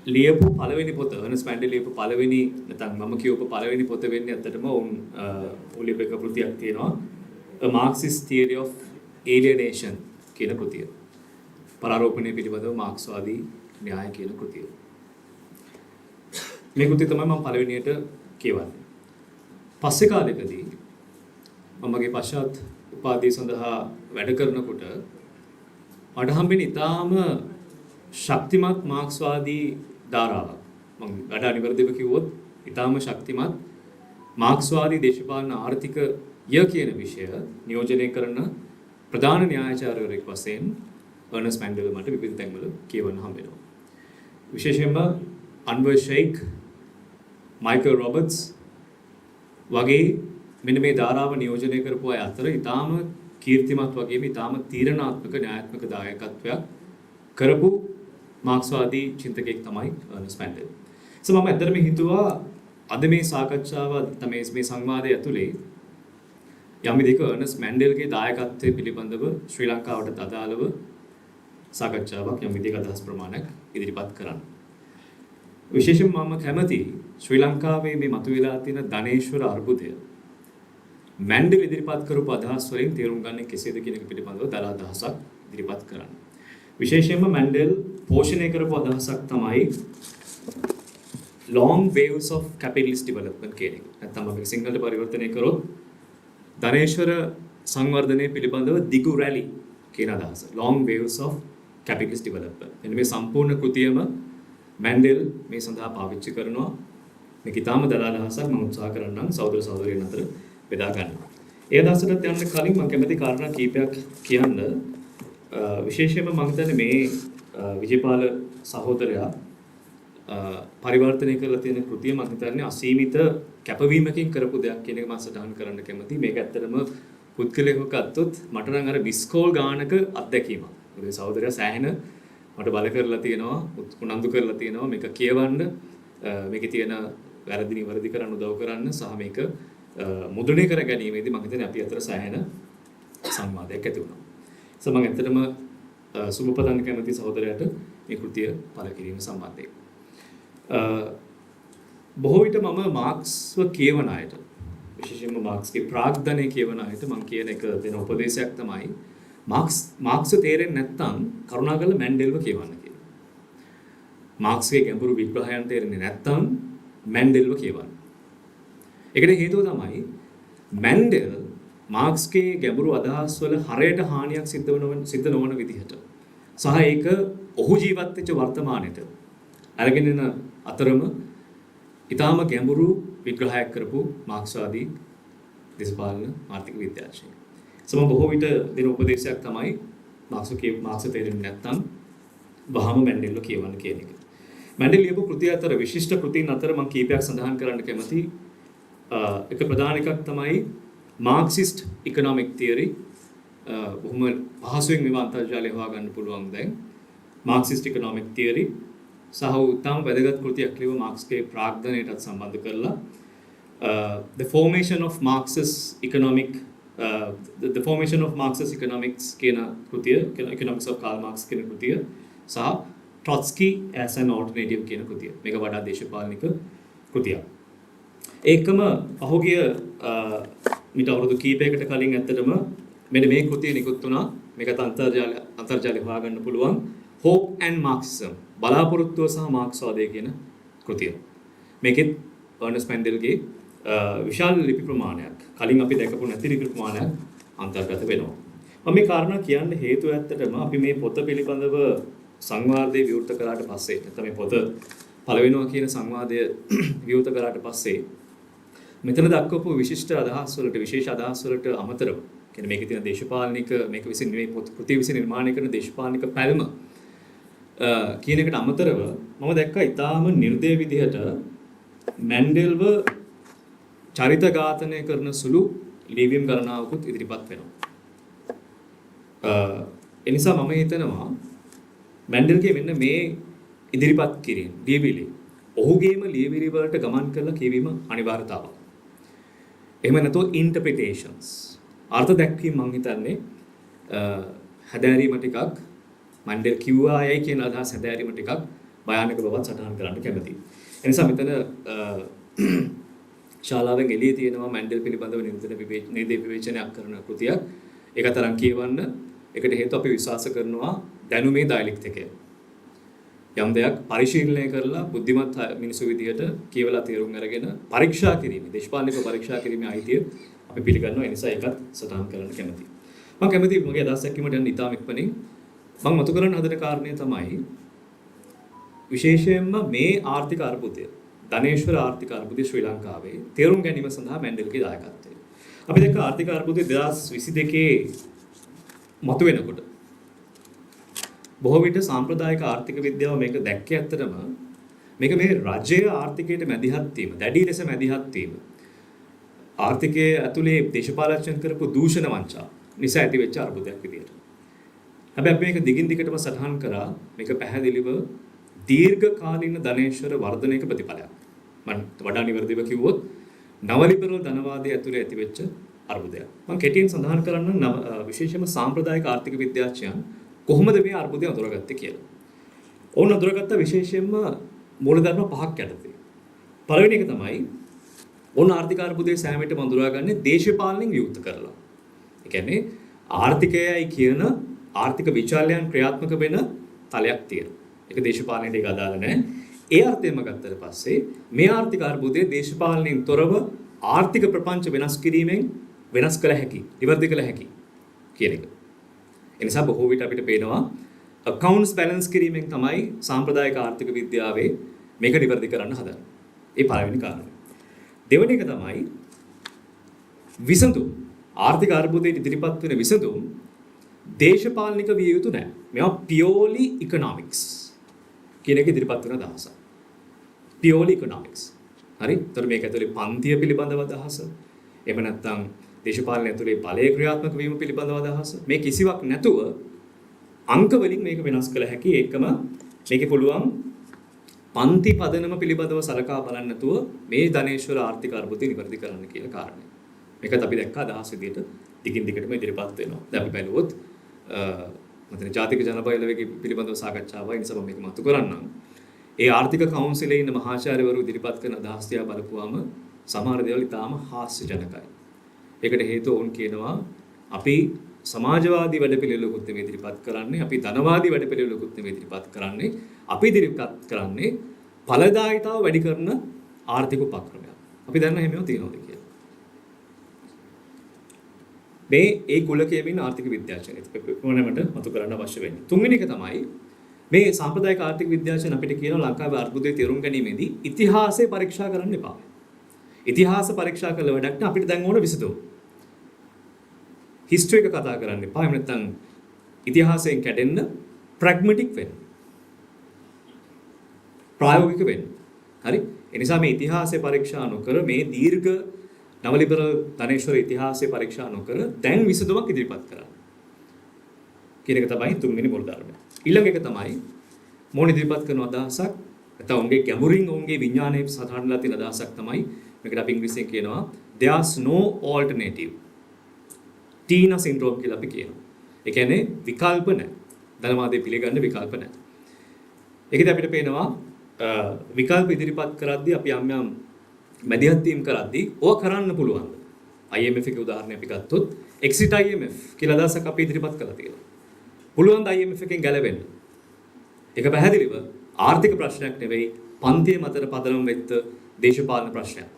ලියපු පළවෙනි පොත, අර්නස්ට් මැන්ඩෙල් ලියපු පළවෙනි, නැත්නම් මම කියවපු පළවෙනි පොත වෙන්නේ ඇත්තටම ඔවුන් ඔහු ලියපු එක කෘතියක් තියෙනවා, A Marxist Theory of Alienation කියන කෘතිය. පරාරෝපණය පිළිබඳව මාක්ස්වාදී න්‍යාය කියන කෘතිය. මේ කෘතිය තමයි මම පළවෙනියට කියවන්නේ. පස්සේ කාලෙකදී මම මගේ පශ්චාත් උපාධිය සඳහා වැඩ කරනකොට මට හම්බෙන ඉතාම ශක්තිමත් මාක්ස්වාදී ධාරාවක්. මම වඩා නිවැරදිව කිව්වොත් ඉතාම ශක්තිමත් මාක්ස්වාදී දේශපාලන ආර්ථිකය කියන විෂය නියෝජනය කරන ප්‍රධාන න්‍යායාචාර්යවරයෙක් වශයෙන් අර්නස්ට් මැන්ඩෙල් මට විවිධ තැන්වල කියවන්න හම්බ වෙනවා. විශේෂයෙන්ම අන්වර් ෂෙයික්, මයිකල් රොබර්ට්ස් වගේ මෙන්න මේ ධාරාව නියෝජනය කරපු අය අතර ඉතාම කීර්තිමත් වගේම ඉතාම තීරණාත්මක න්‍යායාත්මක දායකත්වයක් කරපු මාක්ස්වාදී චින්තකයෙක් තමයි අර්නස්ට් මැන්ඩෙල්. සෝ මම ඇත්තටම හිතුවා අද මේ සාකච්ඡාව නැත්නම් මේ මේ සංවාදය ඇතුලේ යම් විදිහක අර්නස්ට් මැන්ඩෙල්ගේ දායකත්වය පිළිබඳව ශ්‍රී ලංකාවට අදාළව සාකච්ඡාවක්, යම් විදිහක අදහස් ප්‍රමාණයක් ඉදිරිපත් කරන්න. විශේෂයෙන්ම මම කැමති ශ්‍රී ලංකාවේ මේ මතුවලා තියෙන ධනේශ්වර අර්බුදය මැන්ඩෙල් ඉදිරිපත් කරපු අදහස් වලින් තේරුම් ගන්න කෙසේද කියන එක පිළිබඳව දළ අදහසක් ඉදිරිපත් කරන්න. විශේෂයෙන්ම මැන්ඩෙල් පෝෂණය කරපු අදහසක් තමයි long waves of capitalist development කියන එක. නැත්නම් අපි සිංහලට පරිවර්තනය කරොත් ධනේශ්වර සංවර්ධනය පිළිබඳව දිගු රැලි කියන අදහස. Long waves of capitalist development. මෙන්න මේ සම්පූර්ණ කෘතියම මැන්ඩෙල් මේ සඳහා පාවිච්චි කරනවා. මේක ඉතාම දළ අදහසක්. මම උත්සාහ කරන්නම් සහෝදර සහෝදරියන් අතර බෙදා ගන්න. ඒ අදහසටත් යන්න කලින් මම කැමති කාරණා කීපයක් කියන්න. විශේෂයෙන්ම මම හිතන්නේ මේ විජේපාල සහෝදරයා පරිවර්තනය කරලා තියෙන කෘතිය මම හිතන්නේ අසීමිත කැපවීමකින් කරපු දෙයක් කියන එක මම සටහන් කරන්න කැමතියි. මේක ඇත්තටම පුද්ගලිකව ගත්තොත් මට නම් අර මිස් කෝල් ගානක අත්දැකීමක්. මොකද සහෝදරයා සෑහෙන මට බල කරලා තියෙනවා, උනන්දු කරලා තියෙනවා මේක කියවන්න, මේකේ තියෙන වැරදි නිවැරදි කරන්න උදව් කරන්න සහ මේක මුද්‍රණය කර ගැනීමේදී මම හිතන්නේ අපි අතර සෑහෙන සංවාදයක් ඇති වුණා. සෝ මම ඇත්තටම සුබ පතන්න කැමති සහෝදරයාට මේ කෘතිය පළ කිරීම සම්බන්ධයෙන්. බොහෝ විට මම මාක්ස්ව කියවන අයට, විශේෂයෙන්ම මාක්ස්ගේ ප්‍රාග්ධනය කියවන අයට මම කියන එක දෙන උපදේශයක් තමයි මාක්ස්ව තේරෙන්නේ නැත්නම් කරුණාකරලා මැන්ඩෙල්ව කියවන්න කියලා. මාක්ස්ගේ ගැඹුරු විග්‍රහයන් තේරෙන්නේ නැත්නම් මැන්ඩෙල්ව කියවන්න. ඒකට හේතුව තමයි මැන්ඩෙල් මාක්ස්ගේ ගැඹුරු අදහස් වල හරයට හානියක් සිද්ධ නොවන විදිහට සහ ඒක ඔහු ජීවත් වෙච්ච වර්තමානෙට අරගෙන එන අතරම ඉතාම ගැඹුරු විග්‍රහයක් කරපු මාක්ස්වාදී දේශපාලන ආර්ථික විද්‍යාඥයෙක්. සෝ මම බොහෝ විට දෙන උපදේශයක් තමයි මාක්ස් තේරෙන්නේ නැත්නම් වහම මැන්ඩෙල්ව කියවන්න කියන එක. මැන්ඩෙල් ලියපු කෘති අතර, විශිෂ්ට කෘතීන් අතර මම කීපයක් සඳහන් කරන්න කැමතියි. එක ප්‍රධාන එකක් තමයි මාක්සිස්ට් ඉකොනොමික් තියරි. බොහොම පහසුවෙන් මේවා අන්තර්ජාලය හොයාගන්න පුළුවන් දැන්. මාක්සිස්ට් ඉකොනොමික් තියරි සහ ඉතාම වැදගත් කෘතියක් ලියුව මාක්ස්ගේ ප්‍රාග්ධනයටත් සම්බන්ධ කරලා The Formation of Marxist Economic the Formation of Marxist Economics කියන කෘතිය, Economics of Karl Marx කියන කෘතිය සහ Trotsky as an Alternative කියන කෘතිය. මේක වඩා දේශපාලනික කෘතියක්. ඒකම පහුගිය මීට අවුරුදු කීපයකට කලින් ඇත්තටම මෙන්න මේ කෘතිය නිකුත් වුණා. මේකත් අන්තර්ජාලය හොයාගන්න පුළුවන්. Hope and Marxism, බලාපොරොත්තුව සහ මාක්ස්වාදය කියන කෘතිය. මේකෙත් අර්නස්ට් මැන්ඩෙල්ගේ විශාල ලිපි ප්‍රමාණයක්, කලින් අපි දැකපු නැති ලිපි ප්‍රමාණයක් අන්තර්ගත වෙනවා. මම මේ කාරණා කියන්න හේතුව ඇත්තටම අපි මේ පොත පිළිබඳව සංවාදය විවෘත කරාට පස්සේ, නැත්නම් මේ පොත පළ වෙනවා කියන සංවාදය විවෘත කරාට පස්සේ, මෙතන දක්වපු විශිෂ්ට අදහස් වලට, විශේෂ අදහස් වලට අමතරව, කියන්නේ මේකේ තියෙන දේශපාලනික, මේක විසින් මේ පොත කෘතිය විසින් නිර්මාණය කරන දේශපාලනික පැල්ම කියන එකට අමතරව මම දැක්කා ඉතාම නිර්දය විදිහට මැන්ඩෙල්ව චරිත ඝාතනය කරන සුළු ලියවීම් ගණනාවකුත් ඉදිරිපත් වෙනවා. ඒ නිසා මම හිතනවා මැන්ඩෙල්ගේ මෙන්න මේ ඉදිරිපත් කිරීම ලියවිලි ඔහුගේම ලියවිලි වලට ගමන් කරලා කියවීම අනිවාර්යතාවක්. එහෙම නැතුව ඉන්ටර්ප්‍රිටේෂන්ස්, අර්ථ දැක්වීම මං හිතන්නේ හැදෑරීම ටිකක්, මැන්ඩෙල් කිව්වා යයි කියන අදහස් හැදෑරීම ටිකක් භයානක බවත් සටහන් කරන්න කැමතියි. ඒ නිසා මෙතන ශාලාවෙන් එළියේ තියෙනවා මැන්ඩල් පිළිබඳව නිර්දේ විවේචනයක් කරන කෘතියක්. ඒක තරම් කියවන්න. ඒකට හේතුව අපි විශ්වාස කරනවා දැනුමේ ඩයලෙක්ටිකය. යම් දෙයක් පරිශීලනය කරලා බුද්ධිමත් මිනිසු විදියට කියවලා තේරුම් අරගෙන පරීක්ෂා කිරීමේ, දේශපාලනිකව පරීක්ෂා කිරීමේ අයිතිය අපි පිළිගන්නවා. ඒ නිසා ඒකත් සටහන් කරන්න කැමතියි. මම කැමතියි මගේ අදහස් දැක්වීමට යන්න ඉතාම ඉක්මනින්. මම මතු කරන්න හදන කාරණය තමයි විශේෂයෙන්ම මේ ආර්ථික අර්බුදය, ධනේශ්වර ආර්ථික අර්බුදය ශ්‍රී ලංකාවේ තේරුම් ගැනීම සඳහා මැන්ඩල්ගේ දායකත්වය. අපි දැක්ක ආර්ථික අර්බුදය 2022 මතුවෙනකොට බොහෝ විට සාම්ප්‍රදායික ආර්ථික විද්‍යාව මේක දැක්කේ ඇත්තටම මේක මේ රජය ආර්ථිකයට මැදිහත් වීම, දැඩි ලෙස මැදිහත් වීම, ආර්ථිකයේ ඇතුලේ දේශපාලනඥයන් කරපු දූෂණ වංචා නිසා ඇතිවෙච්ච අර්බුදයක් විදියට. හැබැයි අපි මේක දිගින් දිගටම සටහන් කරා මේක පැහැදිලිව දීර්ඝකාලීන ධනේශ්වර වර්ධනයක ප්‍රතිඵලයක්. මම වඩා නිවැරදිව කිව්වොත් නවලිබරල් ධනවාදය ඇතුලේ ඇතිවෙච්ච අර්බුදයක්. මම කෙටියෙන් සඳහන් කරන්න විශේෂයෙන්ම සාම්ප්‍රදායික ආර්ථික විද්‍යාඥයන් කොහොමද මේ අර්බුදය අඳුරගත්තේ කියලා. ඔවුන් අඳුරගත්ත විශේෂයෙන්ම මූලධර්ම පහක් යටතේ. පළවෙනි එක තමයි ඔවුන් ආර්ථික අර්බුදය සෑම විටම අඳුරාගන්නේ දේශපාලනයෙන් විවෘත කරලා. ඒ කියන්නේ ආර්ථිකයයි කියන ආර්ථික විචල්‍යයන් ක්‍රියාත්මක වෙන තලයක් තියෙනවා. ඒක දේශපාලනයට ඒක අදාළ නැහැ. ඒ අර්ථයෙන්ම ගත්තට පස්සේ මේ ආර්ථික අර්බුදය දේශපාලනයෙන් තොරව ආර්ථික ප්‍රපංච වෙනස් කිරීමෙන් වෙනස් කළ හැකි, නිවැරදි කළ හැකි කියන එක. ඒ නිසා බොහෝ විට අපිට පේනවා accounts balance කිරීමෙන් තමයි සාම්ප්‍රදායික ආර්ථික විද්‍යාවේ මේක නිවැරදි කරන්න හදන්නේ. ඒ පළවෙනි කාරණය. දෙවෙනි එක තමයි විසඳුම්. ආර්ථික අර්බුදයට ඉදිරිපත් වෙන විසඳුම් දේශපාලනික විය යුතු නෑ. මේවා පියෝලි ඉකොනොමික්ස් කියන එක ඉදිරිපත් වෙන අදහසක්. පියෝලි ඉකොනොමික්ස්. හරි? එතකොට මේක ඇතුලේ පන්තිය පිළිබඳව අදහස. එහෙම නැත්නම් දේශපාලනය ඇතුලේ බලය ක්‍රියාත්මක වීම පිළිබඳව අදහස. මේ කිසිවක් නැතුව අංක වලින් මේක වෙනස් කළ හැකි. ඒකම මේකේ පුළුවන් පන්ති පදනම පිළිබඳව සලකා බලන්න නැතුව මේ ධනේශ්වර ආර්ථික අර්බුදය නිවැරදි කරන්න කියන කාරණය. මේකත් අපි දැක්ක අදහස් විදියට දිගින් දිගටම ඉදිරිපත් වෙනවා. දැන් අපි බැලුවොත් මතන ජාතික ජනබලවේගය පිළිබඳව සාකච්ඡාවයි නිසා මම මේක මතු කරන්නම්. ඒ ආර්ථික කවුන්සිලේ ඉන්න මහාචාර්යවරු ඉදිරිපත් කරන අදහස් දිහා බලපුවාම සමහර දේවල් ඉතාම හාස්‍යජනකයි. ඒකට හේතුව ඔවුන් කියනවා අපි සමාජවාදී වැඩපිළිවෙලකුත් නෙමෙයි ඉදිරිපත් කරන්නේ, අපි ධනවාදී වැඩපිළිවෙලකුත් නෙමෙයි ඉදිරිපත් කරන්නේ, අපි ඉදිරිපත් කරන්නේ ඵලදායීතාව වැඩි කරන ආර්ථික උපක්‍රමයක්. අපි දන්න එහෙම ඒවා තියෙනවද කියලා. මේ ඒ කුලකයේම ඉන්න ආර්ථික විද්‍යාඥයන් ඕනෑමට මතු කරන්න අවශ්‍ය වෙන්නේ. තුන්වෙනි එක තමයි මේ සාම්ප්‍රදායික ආර්ථික විද්‍යාඥයන් අපිට කියනවා ලංකාවේ අර්බුදය තේරුම් ගැනීමේදී ඉතිහාසය පරීක්ෂා කරන්න එපා. ඉතිහාස පරීක්ෂා කළ වැඩක් නෑ, අපිට දැන් ඕන විසඳුම. හිස්ටරි එක කතා කරන්න එපා. එහෙම නැත්නම් ඉතිහාසයෙන් කැඩෙන්න ප්‍රැග්මැටික් වෙන්න. ප්‍රායෝගික වෙන්න. හරි? ඒ නිසා මේ ඉතිහාසය පරීක්ෂා නොකර මේ දීර්ඝ නවලිබරල් ධනේශ්වර ඉතිහාසය පරීක්ෂා නොකර දැන් විසඳුමක් ඉදිරිපත් කරන්න කියන එක තමයි තුන්වෙනි මූල ධර්මය. ඊළඟ එක තමයි මොන ඉදිරිපත් කරන අදහසක් නැත්නම් ඔවුන්ගේ ගැඹුරින් ඔවුන්ගේ විඥානයේ සටහන් වෙලා තියෙන අදහසක් තමයි මේකට අපි ඉංග්‍රීසියෙන් කියනවා there's no alternative. Tina syndrome කියලා අපි කියනවා. ඒ කියන්නේ විකල්ප නැහැ. ධනවාදය පිළිගන්න විකල්ප නැහැ. ඒකෙදි අපිට පේනවා විකල්ප ඉදිරිපත් කරද්දී අපි යම් යම් මැදිහත් වීම් කරද්දී ඕවා කරන්න පුළුවන්ද? IMF එකේ උදාහරණයක් අපි ගත්තොත් exit IMF කියලා අදහසක් අපි ඉදිරිපත් කරලා තියෙනවා. පුළුවන් ද IMF එකෙන් ගැලවෙන්න? ඒක පැහැදිලිව ආර්ථික ප්‍රශ්නයක් නෙවෙයි, පන්තිය මතට පදනම් වෙච්ච දේශපාලන ප්‍රශ්නයක්.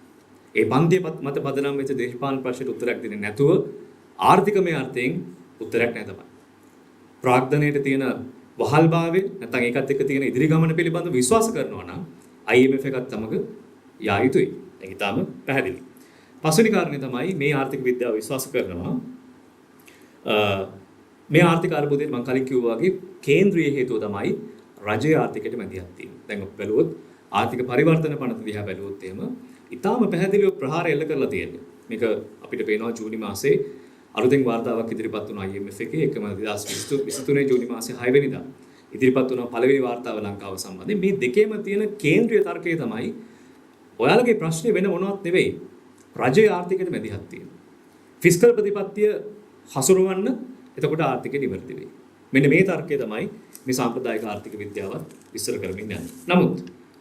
ඒ පන්තිය මත පදනම් වෙච්ච දේශපාලන ප්‍රශ්නෙට උත්තරයක් දෙන්නේ නැතුව ආර්ථිකමය අර්ථයෙන් උත්තරයක් නෑ තමයි. ප්‍රාග්ධනයට තියෙන වහල්භාවය නැත්නම් ඒකත් එක්ක තියෙන ඉදිරි ගමන පිළිබඳව විශ්වාස කරනවා නම් IMF එකත් සමග යා යුතුයි. ඒක ඉතාම පැහැදිලි. පස්වෙනි කාරණේ තමයි මේ ආර්ථික විද්‍යාව විශ්වාස කරනවා මේ ආර්ථික අර්බුදයට මම කලින් කිව්වා වගේ කේන්ද්‍රීය හේතුව තමයි රජයේ ආර්ථිකයට මැදිහත් වීම. දැන් අපි බැලුවොත් ආර්ථික පරිවර්තන පනත දිහා බැලුවොත් එහෙම ඉතාම පැහැදිලිව ප්‍රහාර එල්ල කරලා තියෙන්නේ. මේක අපිට පේනවා ජූනි මාසේ අලුතෙන් වාර්තාවක් ඉදිරිපත් වුණා IMF එකේ එකම 2023 ජූනි මාසේ 6 වෙනිදා ඉදිරිපත් වුණා පළවෙනි වාර්තාව ලංකාව සම්බන්ධයෙන්. මේ දෙකේම තියෙන කේන්ද්‍රීය තර්කය තමයි ඔයාලගේ ප්‍රශ්නේ වෙන මොනවත් නෙවෙයි. රජයේ ආර්ථිකයට මැදිහත් වීම. ෆිස්කල් ප්‍රතිපත්තිය හසුරවන්න, එතකොට ආර්ථිකය නිවැරදි වෙයි. මෙන්න මේ තර්කය තමයි මේ සාම්ප්‍රදායික ආර්ථික විද්‍යාවත් විස්තර කරමින් යන්නේ. නමුත්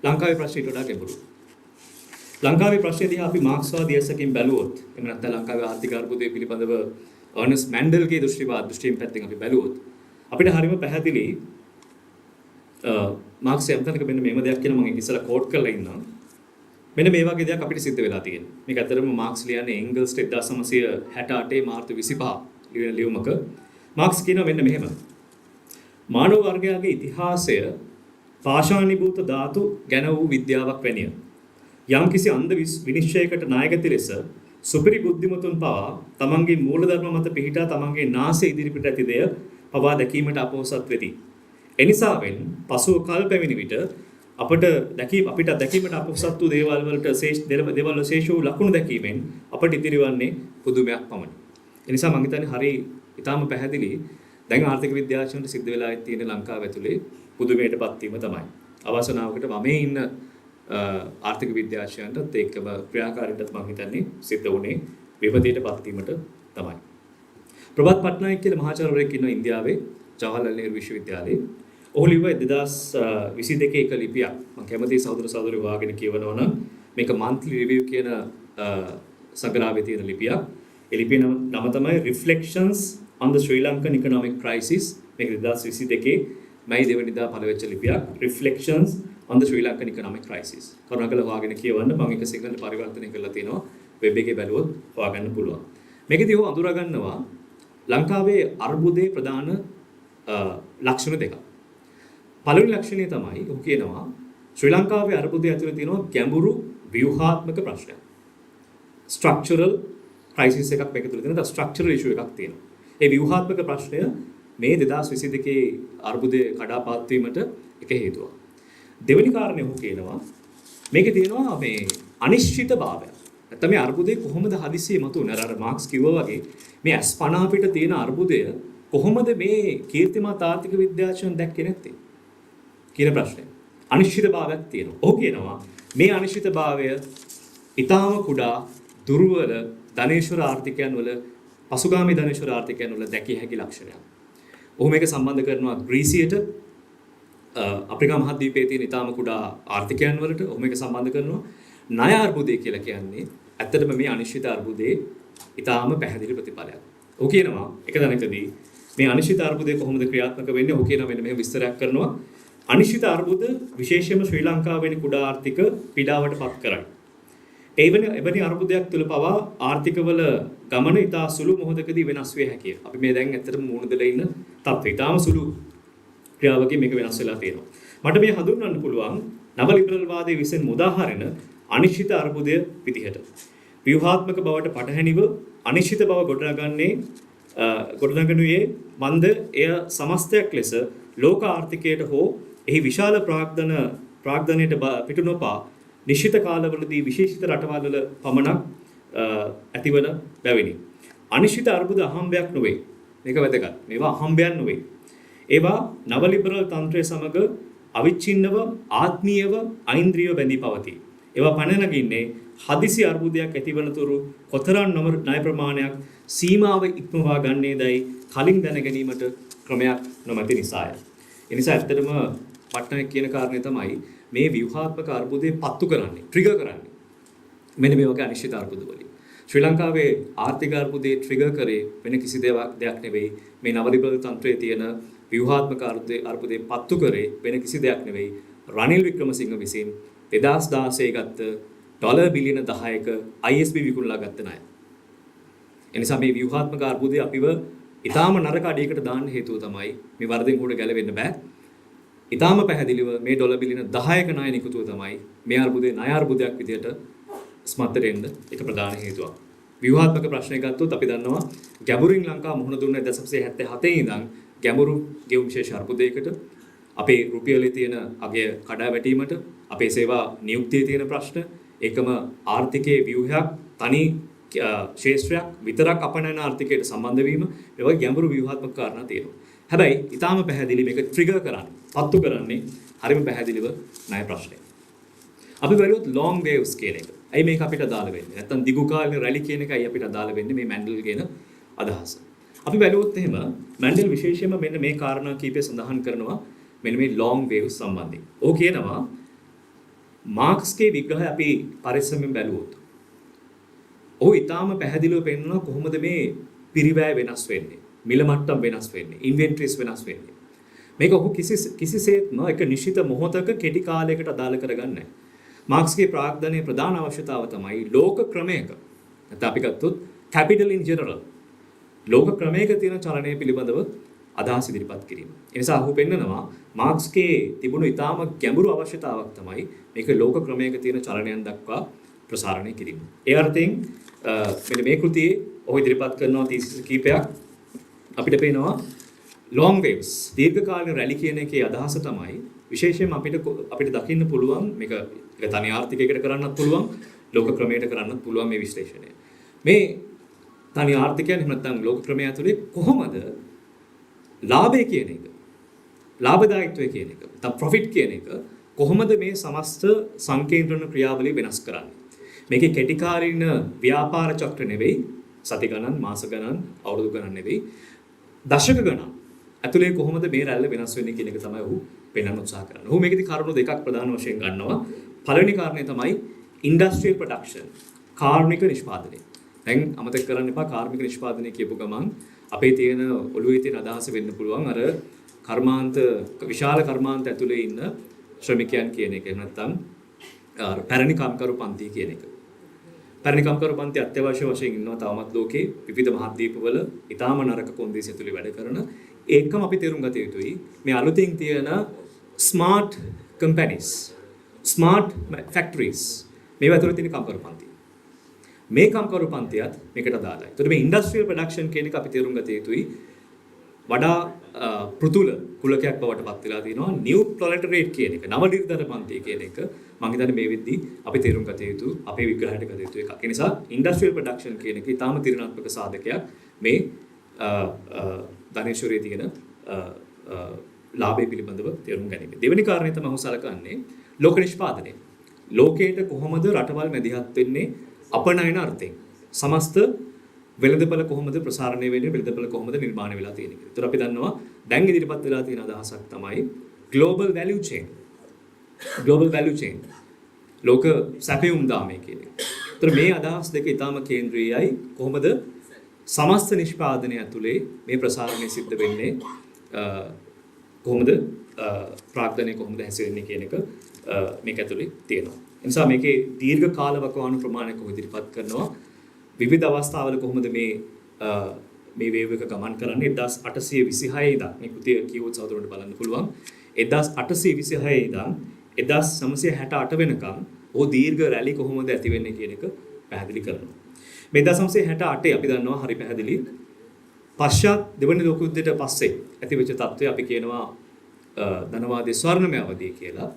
ලංකාවේ ප්‍රශ්න ඊට වඩා ගැඹුරුයි. ලංකාවේ ප්‍රශ්නය දිහා අපි මාක්ස්වාදී ඇසකින් බැලුවොත්, එහෙම නැත්නම් ලංකාවේ ආර්ථික අර්බුදය පිළිබඳව අර්නස්ට් මැන්ඩල්ගේ දෘෂ්ටියෙන් පැත්තෙන් අපි බැලුවොත්, අපිට හරිම පැහැදිලි මාක්ස් යම් තැනක මෙන්න මෙහෙම දෙයක් කියලා මම ඒක ඉස්සෙල්ලා කෝට් කරලා ඉන්නම්. මෙන්න මේ වගේ දෙයක් අපිට සිද්ධ වෙලා තියෙනවා. මේක ඇත්තටම මාක්ස් ලියන්නේ එන්ගල්ස්ට 1968 මාර්තු 25 ලියන ලියුමක. මාක්ස් කියනවා මෙන්න මෙහෙම. මානව වර්ගයාගේ ඉතිහාසය පාෂාණීභූත ධාතු ගැන වූ විද්‍යාවක් වැනිය. යම්කිසි අන්ධ විනිශ්චයකට නායකති ලෙස සුපිරි බුද්ධිමතුන් පවා තමන්ගේ මූලධර්ම මත පිහිටා තමන්ගේ නාසය ඉදිරිපිට ඇති දෙය පවා දැකීමට අපොහසත් වෙති. එනිසාවෙන් පසුව කල් පැමිණි විට අපිට දැකීමට අපොහසත් වූ දේවල් වලට ශේෂ දේවල් වල ශේෂ වූ ලකුණු දැකීමෙන් අපට ඉතිරි වන්නේ පුදුමයක් පමණි. ඒ නිසා මං හිතන්නේ හරි ඉතාම පැහැදිලි දැන් ආර්ථික විද්‍යාඥයන්ට සිද්ධ වෙලා තියෙන ලංකාව ඇතුලේ පුදුමයටපත් වීම තමයි. අවසනාවකට වමේ ඉන්න ආර්ථික විද්‍යාඥයන්ටත් ඒකම ක්‍රියාකාරීන්ටත් මං හිතන්නේ සිද්ධ වුණේ විපතටපත් වීමට තමයි. ප්‍රභාත් පට්නායක් කියලා මහාචාර්යවරයෙක් ඉන්නවා ඉන්දියාවේ ජවහර්ලාල් නේරු විශ්වවිද්‍යාලයේ. ඔහු ලිව්වා 2022 එක ලිපියක්. මං කැමතියි සහෝදර සහෝදරියෝ හොයාගෙන කියවනවා නම් මේක මන්ත්ලි රිවිව් කියන සංග්‍රහයේ තියෙන ලිපියක්. ඒ ලිපියේ නම තමයි Reflections on the Sri Lankan Economic Crisis. මේක 2022 මැයි දෙවනිදා පළ වෙච්ච ලිපියක්. Reflections on the Sri Lankan Economic Crisis. කරුණාකරලා හොයාගෙන කියවන්න. මම ඒක සිංහලට පරිවර්තනය කරලා තිනවා. වෙබ් එකේ බැලුවොත් හොයාගන්න පුළුවන්. මේකෙදි ඔහු අඳුරා ගන්නවා ලංකාවේ අර්බුදයේ ප්‍රධාන ලක්ෂණ දෙකක්. පළවෙනි ලක්ෂණය තමයි ඔහු කියනවා ශ්‍රී ලංකාවේ අර්බුදය ඇතුලේ තියෙනවා ගැඹුරු ව්‍යුහාත්මක ප්‍රශ්නයක්. ස්ට්‍රක්චරල් ක්‍රයිසිස් එකක් මේක තුළ තියෙනවා. ස්ට්‍රක්චරල් ඉෂුව එකක් තියෙනවා. ඒ ව්‍යුහාත්මක ප්‍රශ්නය මේ 2022 අර්බුදය කඩාපාත් වීමට එක හේතුවක්. දෙවෙනි කාරණේ ඔහු කියනවා මේකේ තියෙනවා මේ අනිශ්චිත භාවයක්. නැත්නම් මේ අර්බුදය කොහොමද හදිසියෙ මතුවුනේ? අර මාක්ස් කිව්වා වගේ මේ අස්පනා පිට තියෙන අර්බුදය කොහොමද මේ කීර්තිමත් ආර්ථික විද්‍යාඥයන් දැක්කේ නැත්තේ කියන ප්‍රශ්නය. අනිශ්චිත භාවයක් තියෙනවා. ඔහු කියනවා මේ අනිශ්චිත භාවය ඉතාම කුඩා දුර්වල ධනේශ්වර ආර්ථිකයන් වල, පසුගාමී ධනේශ්වර ආර්ථිකයන් වල දැකිය හැකි ලක්ෂණයක්. ඔහු මේක සම්බන්ධ කරනවා ග්‍රීසියට, අප්‍රිකා මහද්වීපයේ තියෙන ඉතාම කුඩා ආර්ථිකයන් වලට ඔහු මේක සම්බන්ධ කරනවා. ණය අර්බුදය කියලා කියන්නේ ඇත්තටම මේ අනිශ්චිත අර්බුදයේ ඉතාම පැහැදිලි ප්‍රතිඵලයක්. ඔහු කියනවා එක තැනකදී මේ අනිශ්චිත අර්බුදය කොහොමද ක්‍රියාත්මක වෙන්නේ? ඔහු කියනවා මෙන්න මෙහෙම විස්තරයක් කරනවා. අනිශ්චිත අර්බුද විශේෂයෙන්ම ශ්‍රී ලංකාව වැනි කුඩා ආර්ථික පීඩාවට පත් කරයි. එවැනි අර්බුදයක් තුළ පවා ආර්ථිකවල ගමන ඉතා සුළු මොහොතකදී වෙනස් විය හැකිය. අපි මේ දැන් ඇත්තටම මුහුණ දෙලා ඉන්න තත්ත්වය ඉතාම සුළු ක්‍රියාවකින් මේක වෙනස් වෙලා තියෙනවා. මට මේ හඳුන්වන්න පුළුවන් නව ලිබරල් වාදයේ විසින් මුදා හරින අනිශ්චිත අර්බුදය විදිහට. ව්‍යුහාත්මක බවට පටහැනිව අනිශ්චිත බව ගොඩනගනුයේ මන්ද එය සමස්තයක් ලෙස ලෝක ආර්ථිකයට හෝ එහි විශාල ප්‍රාග්ධනයට පිටු නොපා නිශ්චිත කාලවලදී විශේෂිත රටවල් වල පමණක් ඇතිවන බැවිනි. අනිශ්චිත අර්බුද අහම්බයක් නොවේ. මේක වැදගත්. මේවා අහම්බයන් නොවේ. ඒවා නව ලිබරල් තන්ත්‍රය සමග අවිච්ඡින්නව, ආත්මීයව, ඓන්ද්‍රියව බැඳී පවතී. ඒවා පැන නගින්නේ හදිසි අර්බුදයක් ඇතිවන තුරු කොතරම් ණය ප්‍රමාණයක් සීමාව ඉක්මවා ගන්නේදයි කලින් දැන ගැනීමට ක්‍රමයක් නොමැති නිසාය. ඒ නිසා ඇත්තටම පට්නායක කියන කාරණේ තමයි මේ ව්‍යුහාත්මක අර්බුදේ පත්තු කරන්නේ, ට්‍රිගර් කරන්නේ. මෙන්න මේ වගේ අනිශ්චිත අර්බුද වලින්. ශ්‍රී ලංකාවේ ආර්ථික අර්බුදේ ට්‍රිගර් කරේ වෙන කිසි දෙයක් නෙවෙයි. මේ නව ලිබරල් තන්ත්‍රයේ තියෙන ව්‍යුහාත්මක අර්බුදේ පත්තු කරේ වෙන කිසි දෙයක් නෙවෙයි. රනිල් වික්‍රමසිංහ විසින් 2016 ගත්ත ඩොලර් බිලියන 10ක ISB විකුණලා ගත්ත ණය. එනිසා මේ ව්‍යුහාත්මක අර්බුදය අපිව ඉතාම නරක අඩියකට දාන්න හේතුව තමයි මේ වරදින් උඩ ගැලවෙන්න බෑ. ඉතාම පැහැදිලිව මේ ඩොලර් බිලියන 10ක ණය නිකුතුව තමයි මේ අර්බුදේ ණය අර්බුදයක් විදියට ඉස්මත්තට එන්න එක ප්‍රධාන හේතුවක්. ව්‍යුහාත්මක ප්‍රශ්නය ගත්තොත් අපි දන්නවා ගැඹුරින් ලංකාව මුහුණ දුන්න 1977 ඉඳන් ගැඹුරු ගෙවුම් ශේෂ අර්බුදයකට, අපේ රුපියලේ තියෙන අගය කඩා වැටීමට, අපේ සේවා නියුක්තියේ තියෙන ප්‍රශ්න, ඒකම ආර්ථිකයේ ව්‍යුහයක් තනි ක්ෂේත්‍රයක් විතරක් අපනයන ආර්ථිකයට සම්බන්ධ වීම, මේ වගේ ගැඹුරු ව්‍යුහාත්මක කාරණා තියෙනවා. හැබැයි ඉතාම පැහැදිලි මේක ට්‍රිගර් කරන්නේ, පත්තු කරන්නේ හරිම පැහැදිලිව ණය ප්‍රශ්නය. අපි බැලුවොත් ලොං වේව්ස් කියන එක. ඇයි මේක අපිට අදාළ වෙන්නේ? නැත්තම් දිගු කාලීන රැලි කියන එක ඇයි අපිට අදාළ වෙන්නේ මේ මැන්ඩල් කියන අදහස? අපි බැලුවොත් එහෙම මැන්ඩල් විශේෂයෙන්ම මෙන්න මේ කාරණා කීපය සඳහන් කරනවා මෙන්න මේ ලොං වේව්ස් සම්බන්ධයෙන්. ඔහු කියනවා මාක්ස්ගේ විග්‍රහය අපි පරිස්සමෙන් බැලුවොත් ඔහු ඉතාම පැහැදිලිව පෙන්වනවා කොහොමද මේ පිරිවැය වෙනස් වෙන්නේ, මිල මට්ටම් වෙනස් වෙන්නේ, ඉන්වෙන්ටරිස් වෙනස් වෙන්නේ. මේක ඔහු කිසිසේත්ම එක නිශ්චිත මොහොතක කෙටි කාලයකට අදාළ කරගන්නේ නැහැ. මාක්ස්ගේ ප්‍රාග්ධනයේ ප්‍රධාන අවශ්‍යතාව තමයි ලෝක ක්‍රමයක, නැත්නම් අපි ගත්තොත් කැපිටල් ඉන් ජෙනරල්, ලෝක ක්‍රමයක තියෙන චලනය පිළිබඳව අදහස් ඉදිරිපත් කිරීම. ඒ නිසා ඔහු පෙන්නනවා මාක්ස්ගේ තිබුණු ඉතාම ගැඹුරු අවශ්‍යතාවක් තමයි මේක ලෝක ක්‍රමයක තියෙන චලනයන් දක්වා ප්‍රසාරණය කිරීම. ඒ අර්ථයෙන් මෙන්න මේ කෘතියේ ඔහු ඉදිරිපත් කරනවා තීසිස් කීපයක්. අපිට පේනවා ලොං වේව්ස්, දීර්ඝකාලීන රැලි කියන එකේ අදහස තමයි විශේෂයෙන්ම අපිට අපිට දකින්න පුළුවන්, මේක ඒක තනි ආර්ථිකයකට කරන්නත් පුළුවන්, ලෝක ක්‍රමයකට කරන්නත් පුළුවන් මේ විශ්ලේෂණය. මේ තනි ආර්ථිකයන් එහෙම නැත්නම් ලෝක ක්‍රමය ඇතුලේ කොහොමද ලාභය කියන එක, ලාභදායීත්වය කියන එක, නැත්නම් ප්‍රොෆිට් කියන එක කොහොමද මේ සමස්ත සංකේන්ද්‍රණ ක්‍රියාවලිය වෙනස් කරන්නේ? මේකේ කෙටි කාලීන ව්‍යාපාර චක්‍ර නෙවෙයි, සති ගණන්, මාස ගණන්, අවුරුදු ගණන් නෙවෙයි, දශක ගණන් ඇතුලේ කොහොමද මේ රැල්ල වෙනස් වෙන්නේ කියන එක තමයි ඔහු පෙන්වන්න උත්සාහ කරන්නේ. ඔහු මේකෙදි කරුණු දෙකක් ප්‍රධාන වශයෙන් ගන්නවා. පළවෙනි කාරණය තමයි ඉන්ඩස්ට්‍රියල් ප්‍රොඩක්ෂන්, කාර්මික නිෂ්පාදනය. දැන් අමතක කරන්න එපා, කාර්මික නිෂ්පාදනය කියපු ගමන් අපේ තියෙන ඔළුවේ තියෙන අදහස වෙන්න පුළුවන් අර කර්මාන්ත, විශාල කර්මාන්ත ඇතුලේ ඉන්න ශ්‍රමිකයන් කියන එක. එහෙම නැත්නම් අර පැරණි කම්කරු පන්ති කියන එක. පැරණි කම්කරු පන්ති අත්‍යවශ්‍ය වශයෙන් ඉන්නවා තවමත් ලෝකේ විවිධ මහද්වීපවල ඉතාම නරක කොන්දේසි ඇතුලේ වැඩ කරන. ඒකම අපි තේරුම් ගත යුතුයි, මේ අලුතින් තියෙන ස්මාර්ට් කම්පැනිස්, ස්මාර්ට් ෆැක්ටරිස්, මේවා ඇතුලේ තියෙන කම්කරු පන්ති. මේ කම්කරු පන්තියත් මේකට අදාළයි. ඒතකොට මේ ඉන්ඩස්ට්‍රියල් ප්‍රොඩක්ෂන් කියන එක අපි තේරුම් ගත යුතුයි. වඩා පෘතුල කුලකයක් බවට පත් වෙලා තියෙනවා නිව් ප්‍රොලෙටරියට් කියන එක, නව නිර්ධන පන්තිය කියන එක. මම හිතන්නේ මේ වෙද්දී අපි තේරුම් ගත යුතු, අපේ විග්‍රහයට ගත යුතු එකක්. ඒ නිසා ඉන්ඩස්ට්‍රියල් ප්‍රොඩක්ෂන් කියන එක ඉතාම තීරණාත්මක සාධකයක් මේ ධනේශ්වරයේ තියෙන ලාභය පිළිබඳව තේරුම් ගැනීම. දෙවෙනි කාරණය තමයි ඔහු සලකන්නේ ලෝක නිෂ්පාදනය. ලෝකයට කොහොමද රටවල් මැදිහත් වෙන්නේ අපනයන අර්ථයෙන්? සමස්ත වෙළඳපළ කොහොමද ප්‍රසාරණය වෙන්නේ, වෙළඳපළ කොහොමද නිර්මාණය වෙලා තියෙන්නේ කියලා. ඒතර අපි දන්නවා දැන් ඉදිරිපත් වෙලා තියෙන අදහසක් තමයි global value chain. Global value chain. ලෝක සැපයුම් දාමය කියන එක. ඒතර මේ අදහස් දෙක ඉතාම කේන්ද්‍රීයයි. කොහොමද සමස්ත නිෂ්පාදනය ඇතුලේ මේ ප්‍රසාරණය සිද්ධ වෙන්නේ, කොහොමද ප්‍රාග්ධනය කොහොමද හැසිරෙන්නේ කියන එක මේක ඇතුලේ තියෙනවා. ඒ නිසා මේකේ දීර්ඝ කාල වකවානු ප්‍රමාණයක් ඔහු ඉදිරිපත් කරනවා. විවිධ අවස්ථාවල කොහොමද මේ මේ වේව් එක ගමන් කරන්නේ. 1826 ඉඳන්, මේ කෘතිය කියවුවොත් සහෝදරවරුන්ට බලන්න පුළුවන්, 1826 ඉඳන් 1968 වෙනකම් ඔහු දීර්ඝ රැලි කොහොමද ඇති වෙන්නේ කියන එක පැහැදිලි කරනවා. මේ 1968 අපි දන්නවා හරි පැහැදිලි, පශ්චාත් දෙවනි ලෝක යුද්ධයට පස්සේ ඇතිවෙච්ච තත්ත්වය අපි කියනවා ධනවාදයේ ස්වර්ණමය අවධිය කියලා.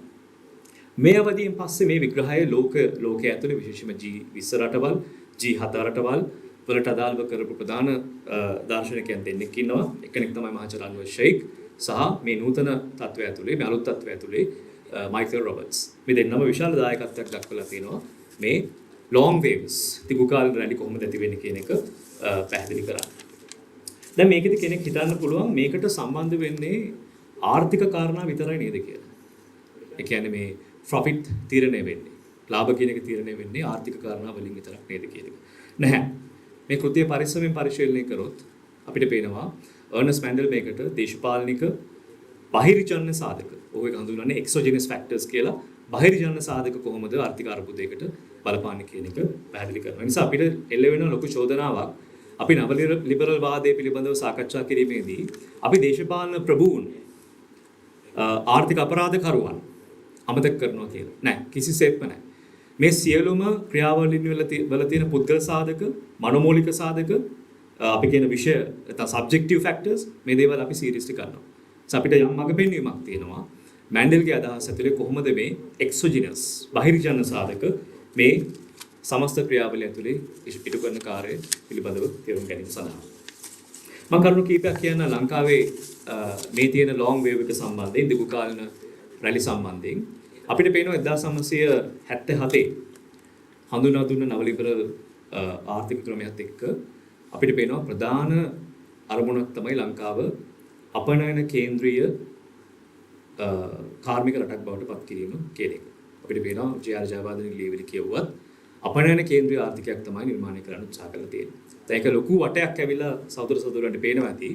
මේ අවධියෙන් පස්සේ මේ විග්‍රහය ලෝකයේ ඇතුලේ විශේෂයෙන්ම G20 රටවල්, G7 රටවල් වලට අදාළව කරපු ප්‍රධාන දාර්ශනිකයන් දෙන්නෙක් ඉන්නවා. එක්කෙනෙක් තමයි මහාචාර්ය අන්වර් ෂෙයික් සහ මේ නූතන තත්ත්වය ඇතුලේ, මේ අලුත් තත්ත්වය ඇතුලේ මයිකල් රොබර්ට්ස්. මේ දෙන්නම විශාල දායකත්වයක් දක්වලා තිනවා මේ ලොං වේව්ස්, දිගු කාලීන රැලි කොහොමද ඇති වෙන්නේ කියන එක පැහැදිලි කරන්න. දැන් මේකෙදි කෙනෙක් හිතන්න පුළුවන් මේකට සම්බන්ධ වෙන්නේ ආර්ථික කාරණා විතරයි නේද කියලා. ඒ කියන්නේ මේ ප්‍රොෆිට් තීරණය වෙන්නේ, ලාභ කියන එක තීරණය වෙන්නේ ආර්ථික කාරණා වලින් විතරක් නේද කියන එක. නැහැ. මේ කෘතිය පරිස්සමෙන් පරිශීලනය කරොත් අපිට පේනවා අර්නස්ට් මැන්ඩල් මේකට දේශපාලනික බහිර්ජන්‍ය සාධක, ඔහු ඒක හඳුන්වන්නේ එක්සෝජිනස් ෆැක්ටර්ස් කියලා, බහිර්ජන්‍ය සාධක කොහොමද ආර්ථික අර්බුදයකට බලපාන්නේ කියන එක පැහැදිලි කරනවා. ඒ නිසා අපිට එල්ල වෙන ලොකු චෝදනාවක්, අපි නව ලිබරල් වාදය පිළිබඳව සාකච්ඡා කිරීමේදී අපි දේශපාලන ප්‍රභූන්, ආර්ථික අපරාධකරුවන් අමතක කරනවා කියලා. නෑ, කිසිසේත්ම නෑ. මේ සියලුම ක්‍රියාවලින් වල තියෙන පුද්ගල සාධක, මනෝමූලික සාධක, අපි කියන විෂය නැත්නම් සබ්ජෙක්ටිව් ෆැක්ටර්ස්, මේ දේවල් අපි සීරියස්ලි ගන්නවා. ඒ අපිට යම් මඟ පෙන්වීමක් තියෙනවා. මැන්ඩල්ගේ අදහස ඇතුලේ කොහොමද මේ එක්සෝජිනස්, බහිර්ජන සාධක මේ සමස්ත ක්‍රියාවලිය ඇතුලේ ඉටු කරන කාර්යය පිළිබඳව තේරුම් ගැනීම සඳහා. මම කරුණු කීපයක් කියන්න ලංකාවේ මේ තියෙන ලොං වේව් එක සම්බන්ධයෙන්, දිගු කාලින රැලි සම්බන්ධයෙන්. අපිට පේනවා 1977 හඳුනා දුන්න නව ලිබරල් ආර්ථික ක්‍රමයක් එක්ක අපිට පේනවා ප්‍රධාන අරමුණක් තමයි ලංකාව අපනයන කේන්ද්‍රීය කාර්මික රටක් බවට පත් කිරීම කියන එක. අපිට පේනවා ජේ.ආර්. ජයවර්ධනගේ ලියවිලි කියවුවත් අපනයන කේන්ද්‍රීය ආර්ථිකයක් තමයි නිර්මාණය කරන්න උත්සාහ කරලා තියෙන්නේ. දැන් ඒක ලොකු වටයක් ඇවිල්ලා සහෝදර සහෝදරයන්ට පේනවා ඇති.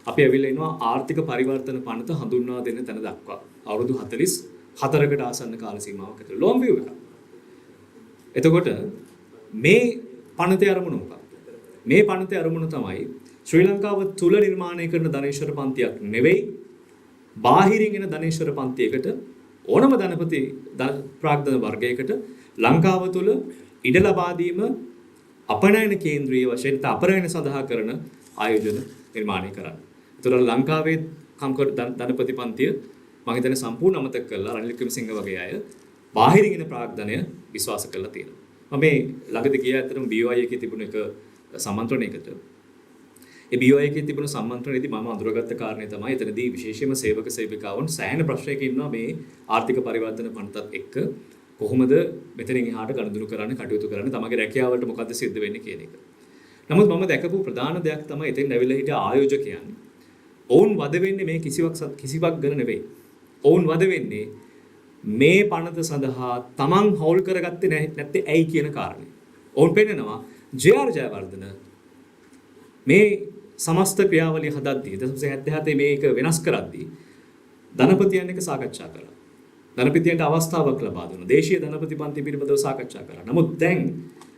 අපි ඇවිල්ලා ඉන්නවා ආර්ථික පරිවර්තන පනත හඳුන්වා දෙන තැන දක්වා. අවුරුදු 44කට ආසන්න කාල සීමාවක් ඇතුළත ලොං විව් එකක්. එතකොට මේ පනතේ අරමුණ මොකක්ද? මේ පනතේ අරමුණ තමයි ශ්‍රී ලංකාව තුල නිර්මාණය කරන ධනේශ්වර පන්තියක් නෙවෙයි, බාහිරින් එන ධනේශ්වර පන්තියකට ඕනම ධනපති ප්‍රාග්ධන වර්ගයකට ලංකාව තුල ඉඩ ලබා දීම අපනයන කේන්ද්‍රීය වශයෙන් නැත්නම් අපනයන සඳහා කරන ආයෝජන නිර්මාණය කරන්න. ඒතර ලංකාවේ කම්කරු ධනපති පන්තිය මම හිතන්නේ සම්පූර්ණ අමතක කරලා රනිල් වික්‍රමසිංහ වගේ අය බාහිරින් එන ප්‍රාග්ධනය විශ්වාස කරලා තියෙනවා. මම මේ ළඟදී ගියා ඇත්තටම BOI එකේ තිබුණ එක සම්මන්ත්‍රණයකට. ඒ BOI එකේ තිබුණ සම්මන්ත්‍රණයේදී මම අඳුරගත්ත කාරණේ තමයි එතනදී විශේෂයෙන්ම සේවක සේවිකාවන් සෑහෙන ප්‍රශ්නයක ඉන්නවා මේ ආර්ථික පරිවර්තන පනතත් එක්ක කොහොමද මෙතනින් එහාට ගනුදෙනු කරන්න කටයුතු කරන්න තමගේ රැකියාවලට මොකද්ද සිද්ධ වෙන්නේ කියන එක. නමුත් මම දැකපු ප්‍රධාන දෙයක් තමයි එතෙන් ඇවිල්ලා හිටිය ආයෝජකයන්. ඔවුන් වද වෙන්නේ මේ කිසිවක් ගැන නෙවෙයි. ඔවුන් වද වෙන්නේ මේ පනත සඳහා තමන් හවුල් කරගත්තේ නැත්තේ ඇයි කියන කාරණේ. ඔවුන් පෙන්නනවා ජේ.ආර්. ජයවර්ධන මේ සමස්ත ක්‍රියාවලිය හදද්දී 1977 මේක වෙනස් කරද්දී ධනපතියන් එක්ක සාකච්ඡා කළා. ධනපතියන්ට අවස්ථාවක් ලබා දුන්නා. දේශීය ධනපති පන්ති පිළිබඳව සාකච්ඡා කරා. නමුත් දැන්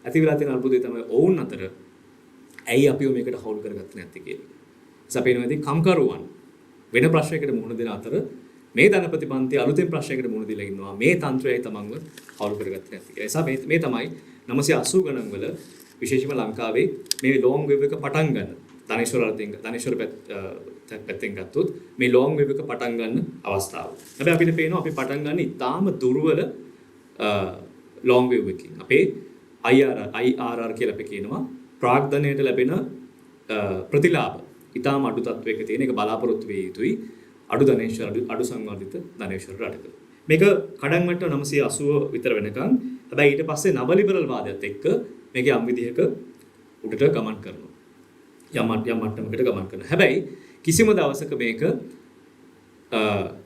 ඇති වෙලා තියෙන අර්බුදය තමයි ඔවුන් අතර ඇයි අපිව මේකට හවුල් කරගත්තේ නැත්තේ කියන එක. නිසා පේනවා ඉතින් කම්කරුවන් වෙන ප්‍රශ්නයකට මුහුණ දෙන අතර මේ ධනපති පන්ති අලුතෙන් ප්‍රශ්නයකට මුහුණ දීලා ඉන්නවා. මේ තන්ත්‍රයයි තමන්ව හවුල් කරගත්තේ නැත්තේ කියලා. ඒ නිසා මේ තමයි 980 ගණන් වල විශේෂයෙන්ම ලංකාවේ මේ ලොං වේව් එක පටන් ගන්න ධනේශ්වර අර්ථයෙන් ධනේශ්වර පැත්තෙන් ගත්තොත් මේ ලොං වේව් එක පටන් ගන්න අවස්ථාව. හැබැයි අපිට පේනවා අපි පටන් ගන්න ඉතාම දුර්වල ලොං වේව් එකකින්. අපේ IRR කියලා අපි කියනවා ප්‍රාග්ධනයට ලැබෙන ප්‍රතිලාභ ඉතාම අඩු තත්වයක තියෙන එක බලාපොරොත්තු විය යුතුයි අඩු ධනේශ්වර අඩු සංවර්ධිත ධනේශ්වර රටක. මේක කඩන් වැටෙන 980 විතර වෙනකන්. හැබැයි ඊට පස්සේ නව ලිබරල් වාදයත් එක්ක මේක යම් විදිහක උඩට ගමන් කරනවා. යම් මට්ටමකට ගමන් කරනවා. හැබැයි කිසිම දවසක මේක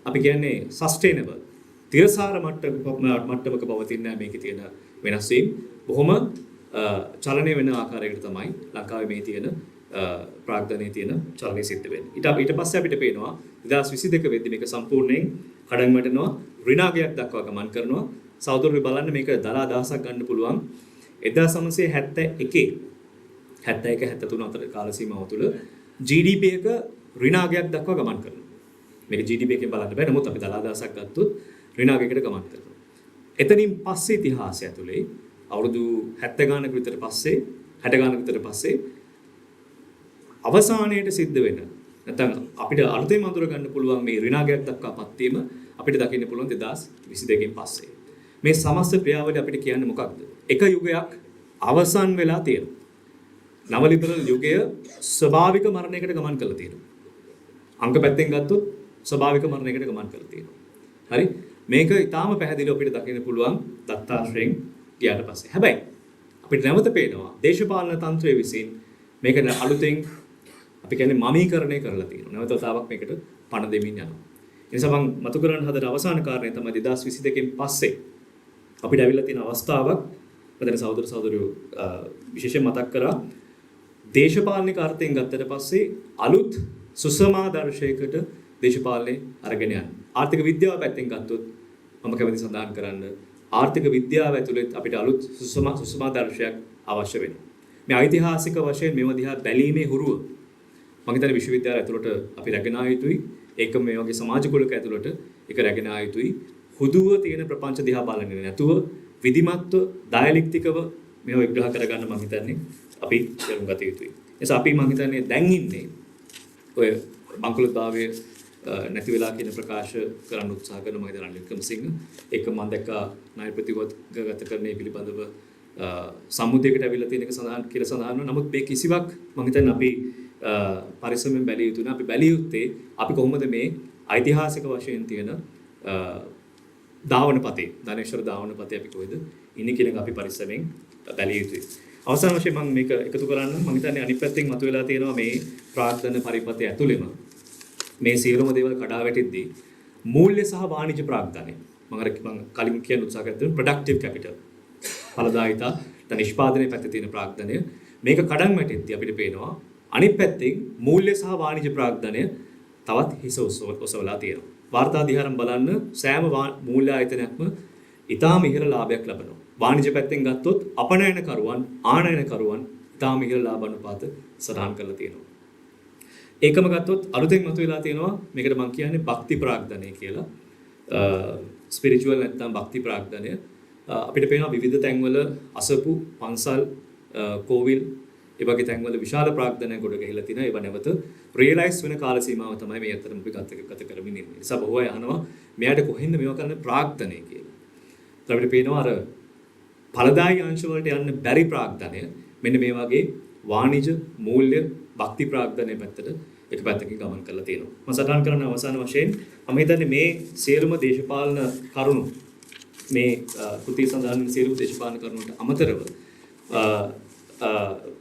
අපි කියන්නේ සස්ටේනබල් තිරසාර මට්ටමක පවතින්නේ නැහැ. මේකේ තියෙන වෙනස් වීම් බොහොම චලනය වෙන ආකාරයකට තමයි ලංකාවේ මේ තියෙන ප්‍රාග්ධනයේ තියෙන චලනය සිද්ධ වෙන්නේ. ඊට පස්සේ අපිට පේනවා 2022 වෙද්දි මේක සම්පූර්ණයෙන් කඩන් වැටෙනවා, ඍණාගයක් දක්වා ගමන් කරනවා. සහෝදරවරු බලන්න මේක දලා දහසක් ගන්න පුළුවන්. 1971 71 73 අතර කාල සීමාව තුළ GDP එක ඍණාගයක් දක්වා ගමන් කරනවා. මේක GDP එකෙන් බලන්න බෑ. නමුත් අපි දලා දහසක් ගත්තොත් ඍණාගයකට ගමන් කරනවා. එතනින් පස්සේ ඉතිහාසය ඇතුලේ අවුරුදු 70 ගානක විතර පස්සේ 60 ගානක විතර පස්සේ අවසානයේට සිද්ධ වෙන නැත්නම් අපිට අලුතෙන් අඳුර ගන්න පුළුවන් මේ ඍණාගයක් දක්වා පත් වීම අපිට දකින්න පුළුවන් 2022 පස්සේ. මේ සමස්ත ක්‍රියාවලිය අපිට කියන්නේ මොකක්ද? එක යුගයක් අවසන් වෙලා තියෙනවා. නව ලිබරල් යුගය ස්වභාවික මරණයකට ගමන් කරලා තියෙනවා. අංක පැත්තෙන් ගත්තොත් ස්වභාවික මරණයකට ගමන් කරලා තියෙනවා. හරි? මේක ඊටාම පැහැදිලිව අපිට දකින්න පුළුවන් දත්තාශ්‍රයෙන් ගියාට පස්සේ. හැබැයි අපිට නැවත පේනවා දේශපාලන තන්ත්‍රය විසින් මේක අලුතෙන් අපි කියන්නේ මමීකරණය කරලා තියෙනවා. නැවත වතාවක් මේකට පණ දෙමින් යනවා. ඒ නිසා මම මතු කරන්න හදන අවසාන කාරණය තමයි 2022 පස්සේ අපිට ඇවිල්ලා තියෙන අවස්ථාවක්. මෙතන සහෝදර සහෝදරියෝ විශේෂයෙන් මතක් කරා දේශපාලනික අර්ථයෙන් ගත්තට පස්සේ අලුත් සුසමාදර්ශයකට දේශපාලනය අරගෙන යන්න. ආර්ථික විද්‍යාව පැත්තෙන් ගත්තොත් මම කැමති සඳහන් කරන්න ආර්ථික විද්‍යාව ඇතුළත් අපිට අලුත් සුසමාදර්ශයක් අවශ්‍ය වෙනවා. මේ ඓතිහාසික වශයෙන් මේව දිහා බැලීමේ හුරුව මම හිතන්නේ විශ්වවිද්‍යාල ඇතුළට අපි රැගෙන ආ යුතුයි. ඒක මේ වගේ සමාජ කුලක ඇතුළට ඒක රැගෙන ආ යුතුයි. හුදුව තියෙන ප්‍රපංච දිහා බලන්නේ නැතුව විධිමත්ව ඩයලෙක්ටිකව මේව විග්‍රහ කරගන්න මම හිතන්නේ අපි තේරුම් ගත යුතුයි. ඒ නිසා අපි මම හිතන්නේ දැන් ඉන්නේ ඔය බංකොලොත්භාවය නැති වෙලා කියන ප්‍රකාශ කරන්න උත්සාහ කරන මම හිතන්නේ රනිල් වික්‍රමසිංහ ඒක මම දැක්කා ණය ප්‍රතිගත කරන්නේ පිළිබඳව සම්මුතියකට ඇවිල්ලා තියෙන එක සඳහන් කියලා සඳහන් වෙනවා. නමුත් මේ කිසිවක් මම හිතන්නේ අපි පරිස්සමෙන් බැලිය යුතු නෑ. අපි බැලිය යුත්තේ අපි කොහොමද මේ ඓතිහාසික වශයෙන් තියෙන ධාවන පතේ ධනේශ්වර ධාවන පතේ අපි කොහෙද ඉන්නේ කියන එක අපි පරිස්සමෙන් බැලිය යුතුයි. අවසාන වශයෙන් මම මේක එකතු කරන්න, මම හිතන්නේ අනිත් පැත්තෙන් මතුවලා තියෙනවා මේ ප්‍රාග්ධන පරිපථය ඇතුළෙම මේ සියලුම දේවල් කඩා වැටෙද්දී මූල්‍ය සහ වාණිජ ප්‍රාග්ධනය, මම අර මම කලින් කියන්න උත්සාහ කරා ප්‍රොඩක්ටිව් කැපිටල්, ඵලදායීතා නැත්නම් නිෂ්පාදනයේ පැත්තේ තියෙන ප්‍රාග්ධනය, මේක කඩන් වැටෙද්දී අපිට පේනවා අනිත් පැත්තෙන් මූල්‍ය සහ වාණිජ ප්‍රාග්ධනය තවත් හිස ඔසවලා තියෙනවා. වාර්තා දිහාරම් බලන්න සෑම මූල්‍ය ආයතනයක්ම ඉතාම ඉහළ ලාභයක් ලබනවා. වාණිජ පැත්තෙන් ගත්තොත් අපනයනකරුවන් ආනයනකරුවන් ඉතාම ඉහළ ලාභ අනුපාත සටහන් කරලා තියෙනවා. ඒකම ගත්තොත් අලුතෙන් මතුවලා තියෙනවා මේකට මම කියන්නේ භක්ති ප්‍රාග්ධනය කියලා. ස්පිරිචුවල් නැත්නම් භක්ති ප්‍රාග්ධනය. අපිට පේනවා විවිධ තැන්වල අසපු, පන්සල්, කෝවිල් ඒ වගේ තැන්වල විශාල ප්‍රාග්ධනයක් ගොඩ ගැහිලා තිනවා. ඒවා නැවත රියලයිස් වෙන කාල සීමාව තමයි මේ අතරම අපි ගත කරමින් ඉන්නේ. නිසා බොහෝ අය අහනවා මෙයාට කොහෙන්ද මේවා කරන්නේ ප්‍රාග්ධනය කියලා. ඒත් අපිට පේනවා අර ඵලදායී අංශ වලට යන්න බැරි ප්‍රාග්ධනය මෙන්න මේ වගේ වාණිජ, මූල්‍ය, භක්ති ප්‍රාග්ධනය පැත්තට එක පැත්තකින් ගමන් කරලා තියෙනවා. මම සටහන් කරන අවසාන වශයෙන් මම හිතන්නේ මේ සියලුම දේශපාලන කරුණු, මේ කෘතිය සඳහන් වෙන සියලුම දේශපාලන කරුණු වලට අමතරව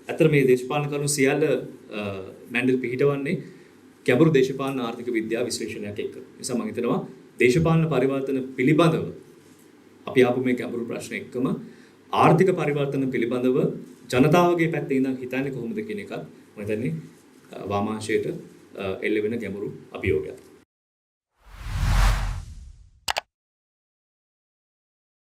ඇත්තට මේ දේශපාලන කරුණු සියල්ල මැන්ඩල් පිහිටවන්නේ ගැඹුරු දේශපාලන ආර්ථික විද්‍යා විශ්ලේෂණයක් එක්ක. නිසා මම හිතනවා දේශපාලන පරිවර්තන පිළිබඳව අපි ආපු මේ ගැඹුරු ප්‍රශ්න එක්කම ආර්ථික පරිවර්තන පිළිබඳව ජනතාවගේ පැත්තේ ඉඳන් හිතන්නේ කොහොමද කියන එකත් මම හිතන්නේ වාමාංශයට එල්ල වෙන ගැඹුරු අභියෝගයක්.